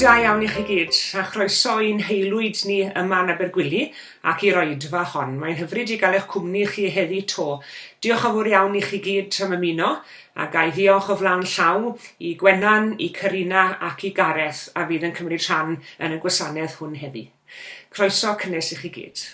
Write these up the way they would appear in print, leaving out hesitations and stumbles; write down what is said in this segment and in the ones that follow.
da iawn i chi gyd, a chroeso i'n haelwyd ni yma yn Abergwili ac i'r oedfa hon. Mae'n hyfryd i gael eich cwmni chi heddi 'to. Diolch yn fawr iawn i chi gyd am ymuno, a ga i ddiolch o flaen llaw i Gwenan, i Karina ac i Gareth a fydd yn cymryd rhan yn y gwasanaeth hwn heddi. Croeso cynnes i chi gyd.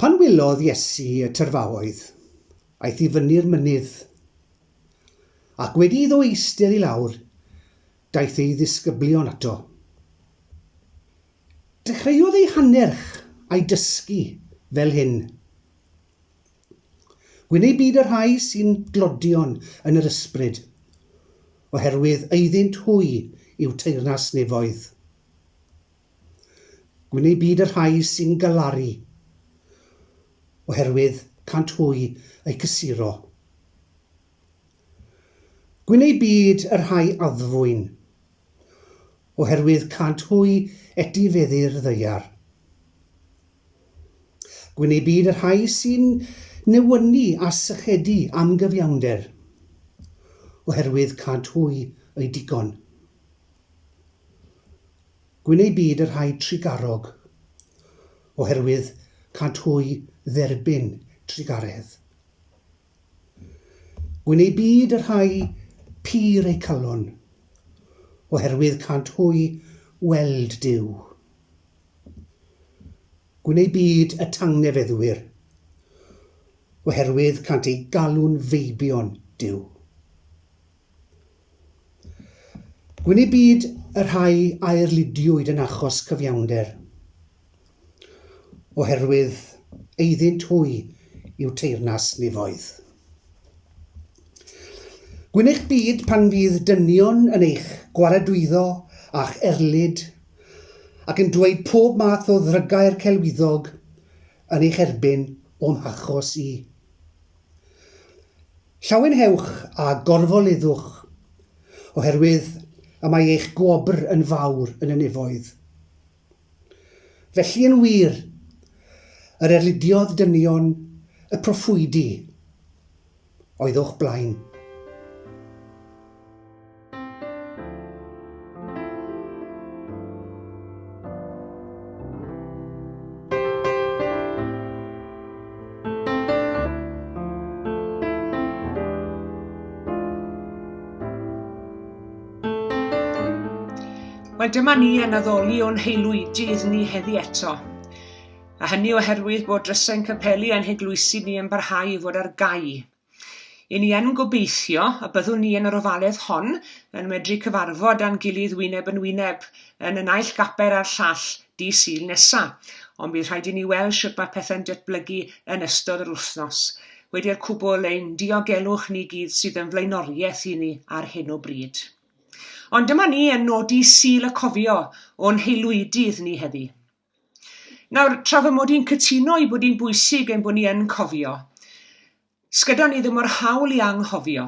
Pan welodd Iesu y tyrfaoedd, aeth i fyny'r mynydd. Ac wedi iddo eistedd i lawr, daeth ei ddisgyblion ato. Dechreuodd eu hannerch a'u dysgu fel hyn. Gwyn eu byd y rhai sy'n dlodion yn yr ysbryd, oherwydd eiddynt hwy yw teyrnas nefoedd. Gwyn eu byd y rhai sy'n galaru, oherwydd cant hwy eu cysuro. Gwyn eu byd y rhai addfwyn, oherwydd cant hwy etifeddu'r ddaear. Gwyn eu byd y rhai sy'n newynu a sychedu am gyfiawnder, oherwydd cant hwy eu digon. Gwyn eu byd y rhai trugarog, oherwydd cânt hwy dderbyn trugaredd. Gwyn eu byd y rhai pur eu calon, oherwydd cânt hwy weld Duw. Gwyn eu byd y tangnefeddwyr, oherwydd cânt eu galw'n feibion Duw. Gwyn eu byd y rhai a erlidiwyd yn achos cyfiawnder, oherwydd eiddynt hwy yw teyrnas nefoedd. Gwyn eich byd pan fydd dynion yn eich gwaradwyddo a'ch erlid, ac yn dweud pob math o ddrygair celwyddog yn eich erbyn o'm hachos i. Llawenhewch a gorfoleddwch, oherwydd y mae eich gwobr yn fawr yn y nefoedd. Felly yn wir, yr erlidiodd dynion y proffwydi oedd o'ch blaen. Wel, dyma ni yn addoli o'n haelwydydd ni heddi eto. A hynny oherwydd bod drysau'n capeli a'n heglwysi ni yn barhau i fod ar gau. I ni yn gobeithio y byddwn ni yn yr ofaledd hon yn medru cyfarfod â'n gilydd wyneb yn wyneb yn y naill gapel a'r llall dydd Sul nesa, ond bydd rhaid i ni weld shwt mae pethau'n datblygu yn ystod yr wythnos. Wedi'r cwbl, ein diogelwch ni gyd sydd yn flaenoriaeth i ni ar hyn o bryd. Ond dyma ni yn nodi Sul y Cofio o'n haelwydydd ni heddi. Nawr, tra fy mod i'n cytuno ei bod hi'n bwysig ein bod ni yn cofio, sgyda ni ddim o'r hawl i anghofio,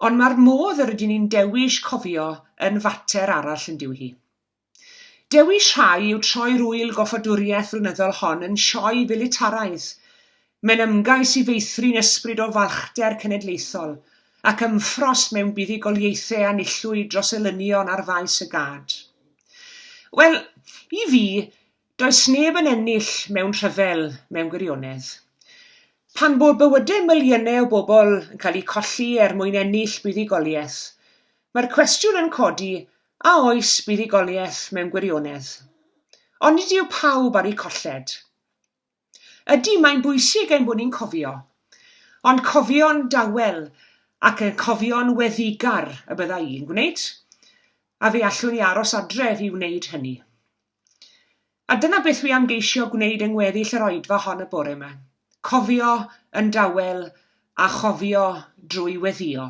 ond mae'r modd yr ydyn ni'n dewis cofio yn fater arall yn dyw hi. Dewis rhai yw troi'r ŵyl goffadwriaeth flynyddol hon yn sioe filitaraidd. Mae'n ymgais i feithrin ysbryd o falchder cenedlaethol ac ymffrost mewn buddugoliaethau a enillwyd dros elynion ar faes y gad. Wel, i fi, does neb yn ennill mewn rhyfel mewn gwirionedd. Pan bod bywydau miliynau o bobl yn cael eu colli er mwyn ennill buddugoliaeth, mae'r cwestiwn yn codi a oes buddugoliaeth mewn gwirionedd? Onid yw pawb ar eu colled? Ydy, mae'n bwysig ein bod ni'n cofio. Ond cofio'n dawel ac yn cofio'n weddigar y bydda i'n gwneud, a fe allwn i aros adref i wneud hynny. A dyna beth wi am geisio gwneud yng ngweddill yr oedfa hon y bore 'ma, cofio yn dawel a chofio drwy weddïo.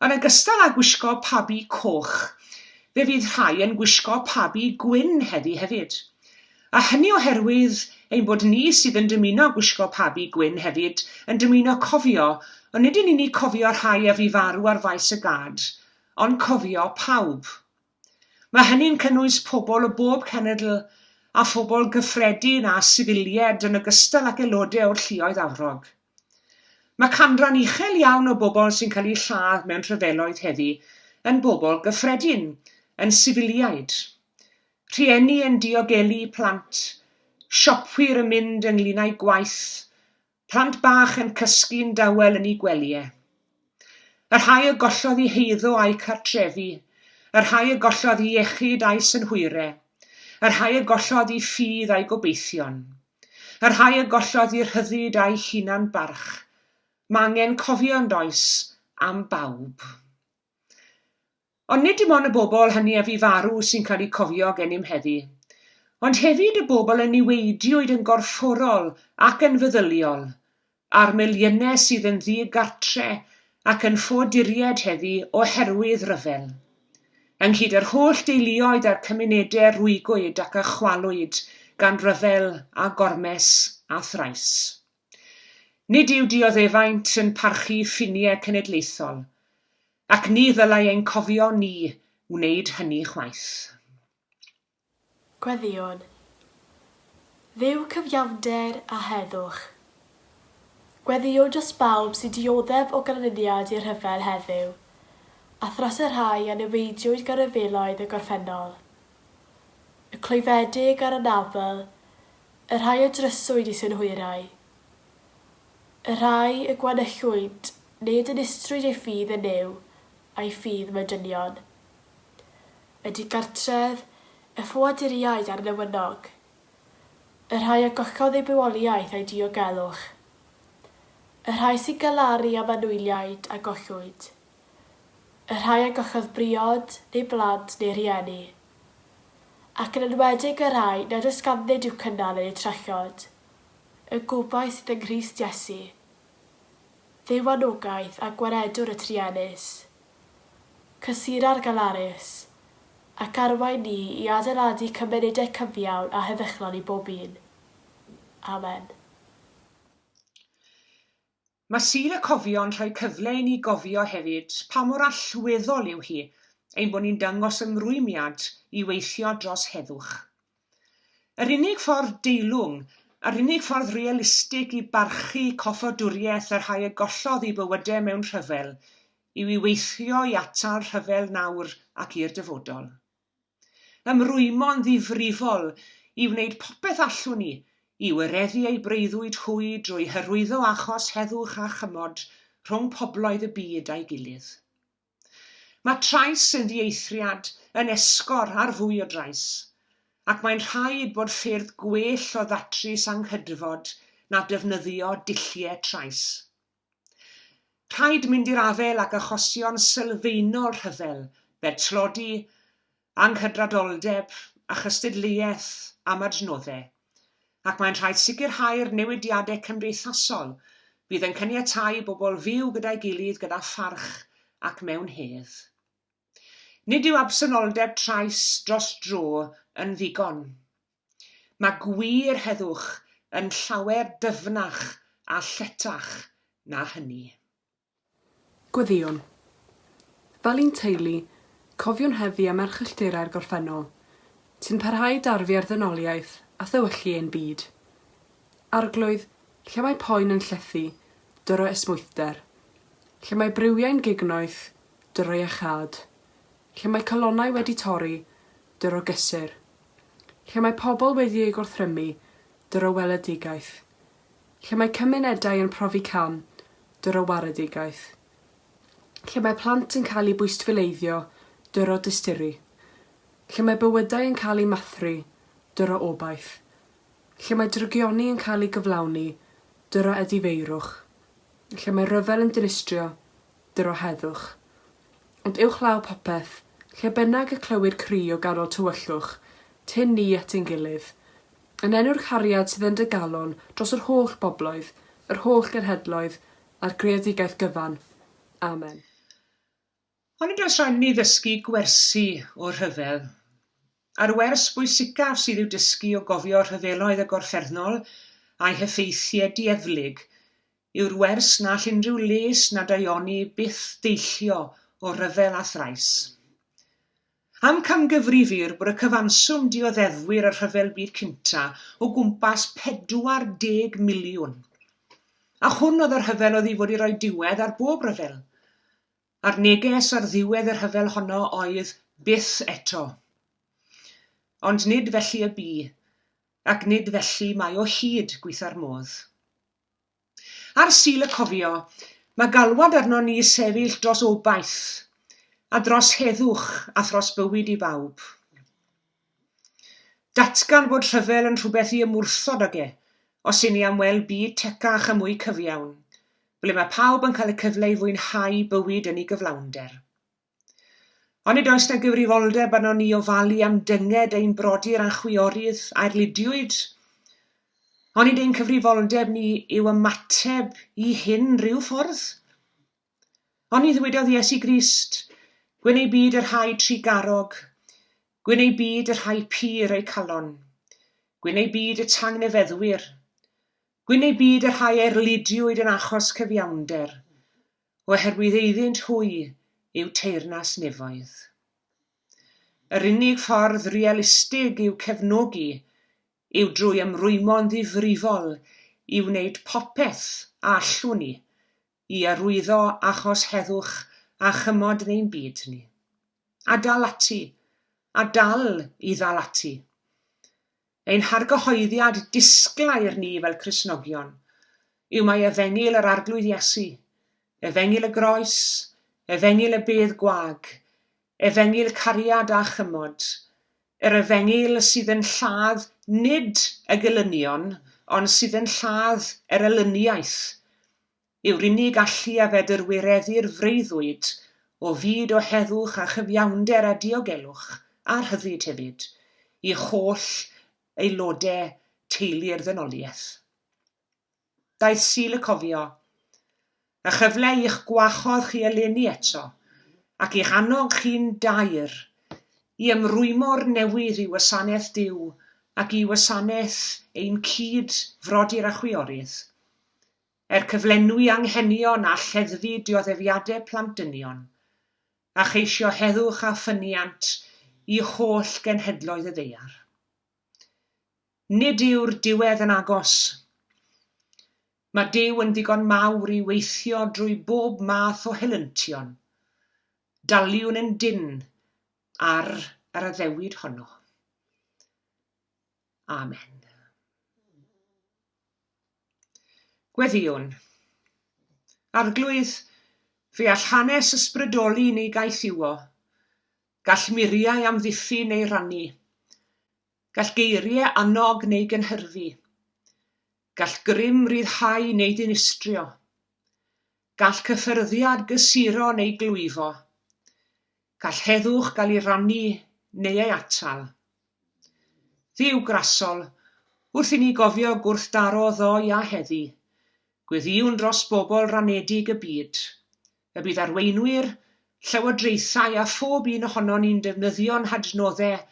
Yn ogystal â gwisgo pabi coch, fe fydd rhai yn gwisgo pabi gwyn heddi hefyd. A hynny oherwydd ein bod ni sydd yn dymuno gwisgo pabi gwyn hefyd yn dymuno cofio, ond nid yn unig cofio'r rhai a fu farw ar faes y gad, ond cofio pawb. Mae hynny'n cynnwys pobl o bob cenedl a phobl gyffredin a sifilied yn ogystal ag aelodau o'r lluoedd arfog. Mae canran uchel iawn o bobl sy'n cael eu lladd mewn rhyfeloedd heddi yn bobl gyffredin, yn sifiliaid. Rhieni yn diogelu plant, siopwyr yn mynd ynglŷn â'u gwaith, plant bach yn cysgu'n dawel yn eu gwelyau. Y rhai a gollodd eu heiddo a'u cartrefi, y rhai a gollodd eu iechyd a'u synhwyrau, y rhai a gollodd eu ffydd a'u gobeithion. Y rhai a gollodd eu rhyddid a'u hunan barch. Mae angen cofio yn does, am bawb. Ond nid dim ond y bobl hynny a fu farw sy'n cael eu cofio gennym heddi, ond hefyd y bobl y niweidiwyd yn gorfforol ac yn feddyliol, a'r miliynau sydd yn ddi-gartre ac yn ffoaduriaid heddi oherwydd rhyfel. Ynghyd â'r holl deuluoedd a'r cymunedau a rwygwyd ac a chwalwyd gan ryfel a gormes a thrais. Nid yw dioddefaint yn parchu ffiniau cenedlaethol, ac ni ddylai ein cofio ni wneud hynny chwaith. Gweddïwn. Dduw cyfiawnder a heddwch. Gweddïwn dros bawb sy'n dioddef o ganlyniad i'r rhyfel heddiw, a thros y rhai a niweidiwyd gan ryfeloedd y gorffennol. Y clwyfedig a'r anabl, y rhai a dryswyd i synhwyrau. Y rhai y gwanychwyd neu y dinistrwyd eu ffydd yn Nuw a'i ffydd mewn dynion. Y digartref, y ffoaduriaid a'r newynog, y rhai a gollodd eu bywoliaeth a'u diogelwch, y rhai sy'n galaru am anwyliaid a gollwyd, y rhai a gollodd briod neu blant neu rhieni, ac yn enwedig y rhai nad oes ganddynt i'w cynnal yn eu trallod, y gobaith sydd yng Nghrist Iesu, Dduw anogaeth a gwaredwr y truenus. Cysura'r galarus, ac arwain ni i adeiladu cymunedau cyfiawn a heddychlon i bob un. Amen. Mae Sul y Cofio'n rhoi cyfle i ni gofio hefyd pa mor allweddol yw hi ein bod ni'n dangos ymrwymiad i weithio dros heddwch. Yr unig ffordd deilwng, a'r unig ffordd realistig i barchu coffadwriaeth y rhai a gollodd eu bywydau mewn rhyfel yw i weithio i atal rhyfel nawr ac i'r dyfodol. Ymrwymo'n ddifrifol i wneud popeth allwn ni i wireddu eu breuddwyd hwy drwy hyrwyddo achos heddwch a chymod rhwng pobloedd y byd a'i gilydd. Mae trais yn ddieithriad, yn esgor ar fwy o drais, ac mae'n rhaid bod ffyrdd gwell o ddatrys anghydfod na defnyddio dulliau trais. Rhaid mynd i'r afael ag achosion sylfaenol rhyfel, fel tlodi, anghydraddoldeb a chystadleuaeth am adnoddau, ac mae'n rhaid sicrhau'r newidiadau cymdeithasol fydd yn caniatáu i bobl fyw gyda'i gilydd gyda pharch ac mewn hedd. Nid yw absenoldeb trais dros dro yn ddigon. Mae gwir heddwch yn llawer dyfnach a lletach na hynny. Gweddïwn. Fel un teulu, cofiwn heddi am erchyllterau'r gorffennol, sy'n parhau i darfu ar ddynoliaeth a thywyllu ein byd. Arglwydd, lle mae poen yn llethu, dyro esmwythder. Lle mae briwiau'n gignoeth, dyro iachâd. Lle mae calonnau wedi torri, dyro gysur. Lle mae pobl wedi eu gorthrymu, dyro weledigaeth. Lle mae cymunedau yn profi cam, dyro waredigaeth. Lle mae plant yn cael eu bwystfileiddio, dyro diystyru. Lle mae bywydau yn cael eu mathru, dyro obaith. Lle mae drygioni yn cael ei gyflawni, dyro edifeirwch. Lle mae rhyfel yn dinistrio, dyro heddwch. Ond uwchlaw popeth, lle bynnag y clywir cri o ganol tywyllwch, tyn ni at ein gilydd, Yn enw'r cariad sydd yn dy galon dros yr holl bobloedd, yr holl genhedloedd, a'r greadigaeth gyfan. Amen. Onid oes rhaid i ni ddysgu gwersi o'r rhyfel? A'r wers bwysicaf sydd i'w dysgu o gofio rhyfeloedd y gorffennol a'u heffeithiau dieflig yw'r wers na all unrhyw les na daioni byth deillio o ryfel a thrais. Amcangyfrifir bod y cyfanswm dioddefwyr y Rhyfel Byd Cynta' o gwmpas 40 miliwn. A hwn oedd y rhyfel oedd i fod i roi diwedd ar bob rhyfel. A'r neges ar ddiwedd y rhyfel honno oedd 'byth eto'. Ond nid felly y bu, ac nid felly mae o hyd gweitha'r modd. Ar Sul y Cofio, mae galwad arnon ni i sefyll dros obaith, a dros heddwch a thros bywyd i bawb. Datgan bod rhyfel yn rhywbeth i ymwrthod ag e, os y'n ni am weld byd tecach a mwy cyfiawn, ble mae pawb yn cael y cyfle i fwynhau bywyd yn ei gyflawnder. Onid oes 'na gyfrifoldeb arnon ni ofalu am dynged ein brodyr a'n chwiorydd a erlidiwyd? Onid ein cyfrifoldeb ni yw ymateb i hyn rhyw ffordd? Oni ddwedodd Iesu Grist, Gwyn eu byd y rhai trugarog, gwyn eu byd y rhai pur eu calon, gwyn eu byd y tangnefeddwyr, gwyn eu byd y rhai a erlidiwyd yn achos cyfiawnder, oherwydd eiddynt hwy yw teyrnas nefoedd. Yr unig ffordd realistig i'w cefnogi yw drwy ymrwymo'n ddifrifol i wneud popeth a allwn ni i arwyddo achos heddwch a chymod yn ein byd ni. A dal ati, a dal i ddal ati. Ein hargyhoeddiad disglair ni fel Cristnogion yw mai Efengyl yr Arglwydd Iesu, Efengyl y Groes, Efengyl y Bedd Gwag, Efengyl cariad a chymod, yr Efengyl sydd yn lladd nid y gelynion ond sydd yn lladd yr elyniaeth, yw'r unig allu a fedr wireddu'r freuddwyd o fyd o heddwch a chyfiawnder a diogelwch, a rhyddid hefyd, i holl aelode teulu'r ddynoliaeth. Daeth Sul y Cofio, a chyfle i'ch gwahodd chi eleni eto, ac i'ch annog chi'n daer i ymrwymo'r newydd i wasanaeth Duw ac i wasanaeth ein cyd frodyr a chwiorydd, Er cyflenwi anghenion a lleddfu dioddefiadau plant dynion, a cheisio heddwch a ffyniant i holl genhedloedd y ddaear. Nid yw'r diwedd yn agos. Mae Duw yn ddigon mawr i weithio drwy bob math o helyntion. Daliwn yn dynn ar yr addewid honno. Amen. Gweddïwn. Arglwydd, fe all hanes ysbrydoli neu gaethiwo. Gall muriau amddiffyn neu rannu. Gall geiriau annog neu gynhyrfu. Gall grym ryddhau neu ddinistrio. Gall cyffyrddiad gysuro neu glwyfo. Gall heddwch gael ei rannu neu ei atal. Dduw grasol, wrth i ni gofio gwrthdaro ddoe a heddi, gweddïwn dros bobl ranedig y byd, y bydd arweinwyr, llywodraethau a phob un ohonon ni'n defnyddio'n hadnoddau,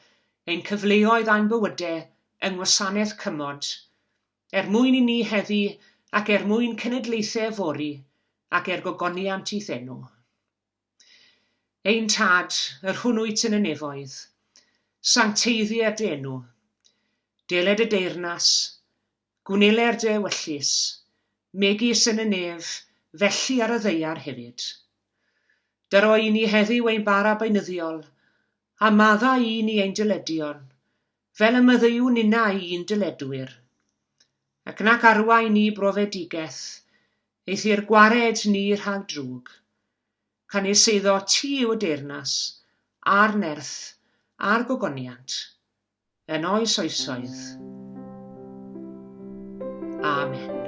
ein cyfleoedd a'n bywydau yng ngwasanaeth cymod, er mwyn i ni heddi ac er mwyn cenedlaethau yfory, ac er gogoniant i'th enw. Ein Tad, yr hwn wyt yn y nefoedd, sancteiddier dy enw. Deled y deyrnas, Gwneler dy ewyllys, megis yn y nef, felly ar y ddaear hefyd. Dyro i ni heddiw ein bara beunyddiol, a maddau i ni ein dyledion, fel y maddeuwn ninnau i'n dyledwyr. Ac nac arwain ni brofedigaeth, eithr gwared ni rhag drwg. Canys eiddo ti yw y deyrnas, a'r nerth, a'r gogoniant, Yn oes oesoedd. Amen.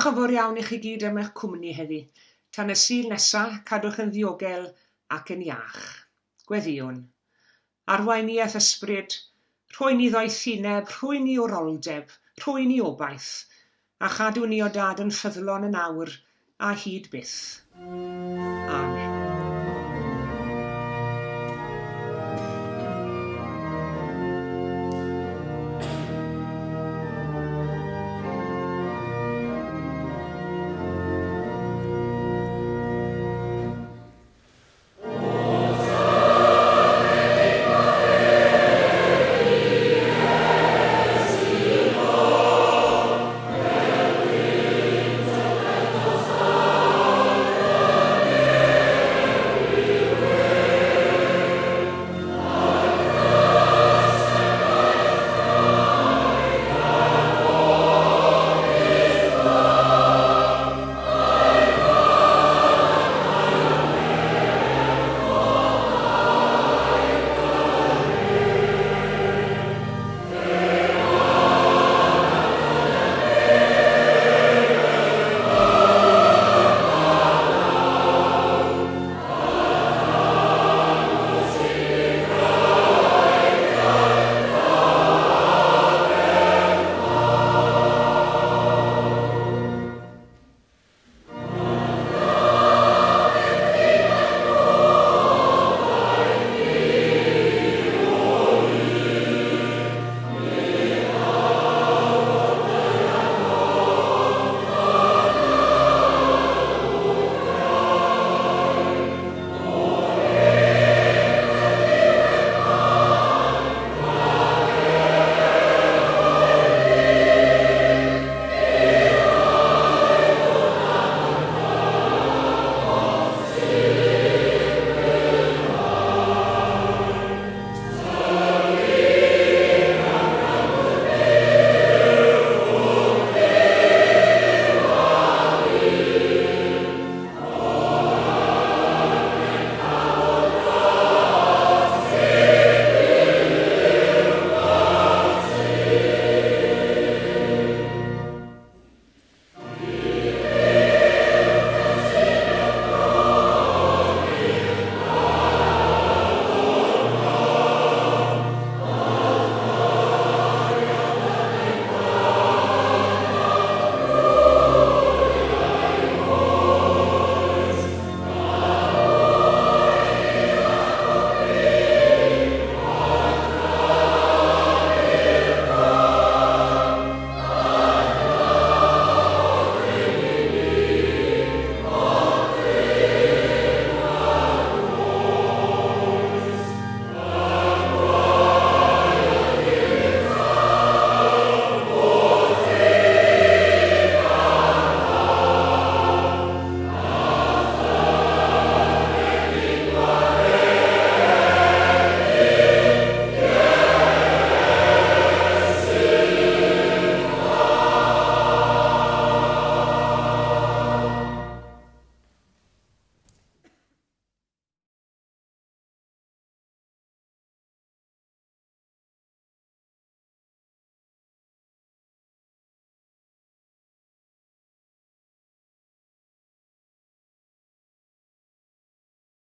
Diolch yn fawr iawn i chi gyd am eich cwmni heddi. Tan y Sul nesa, cadwch yn ddiogel ac yn iach. Gweddïwn. Arwain ni a'th ysbryd, rhoi ni ddoethineb, rhoi ni wroldeb, rhoi ni obaith, a chadw ni o Dad yn ffyddlon yn awr a hyd byth.